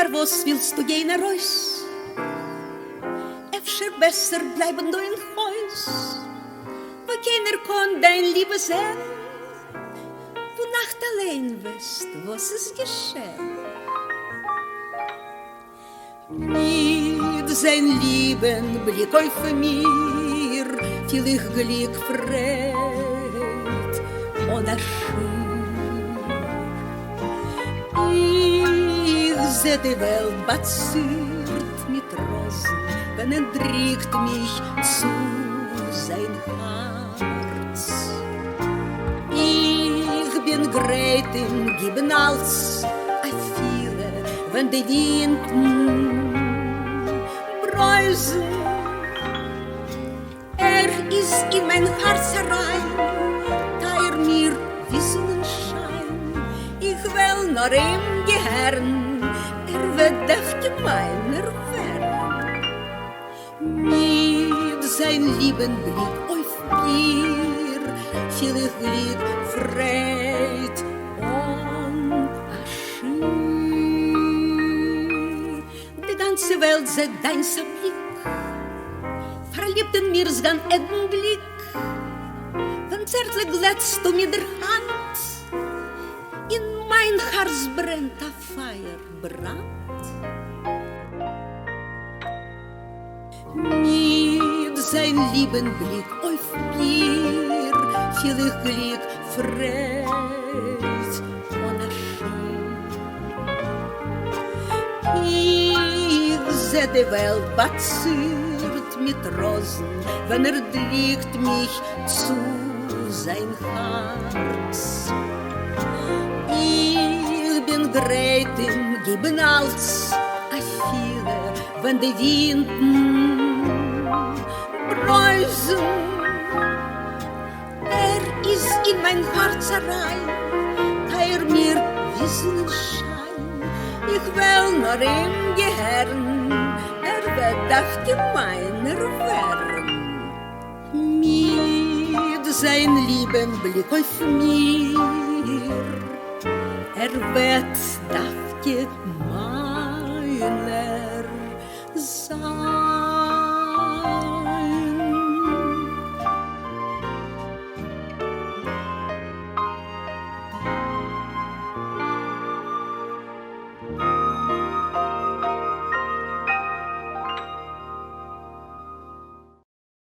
פארוואס ווילסטו גיין ארויס? אפשר בעסער בלייבן דא אין הויז, וואו קיינער קאן דיין ליבע זען, וואו נאכט אליין ווייסט וואס איז געשען. מיט זיין ליבן בליק אויף מיר פיל איך גליק פרייד אן א שיעור. איך זע די וועלט באצירט מיט ראזן ווען ער דריקט מיך צו זיין הארץ. איך בין גרייט אים גיבן אלץ אפילו ווען די ווינטן ברויזן. ער איז אין מיין הארץ אריין, טייער מיר ווי זונענשיין. איך וועל נאר אים געהערן, ער וועט דווקא מיינער ווערן. מיט זיין ליבן בליק אויף מיר פיל איך גליק, פרייד אן א שיעור. די גאנצע וועלט זעט דיינס א בליק, פארליבט אין מיר ס'גן עדן גליק, ווען צערטליך גלעטסטו מיר דער האנט, אין מיין הארץ ברענט א פייער בראנד. מיט זיין ליבן בליק אויף מיר פיל איך גליק, פרייד אן א שיעור. איך זע די וועלט באצירט מיט ראזן ווען ער דריקט מיך צו זיין הארץ. איך בין גרייט אים גיבן אלץ אפילו ווען די ווינטן ברויזן. ער איז אין מיין הארץ אריין, טייער מיר ווי זונענשיין. איך וועל נאר אים געהערן, ער וועט דווקא מיינער ווערן. מיט זיין ליבן בליק אויף מיר, ער וועט דווקא.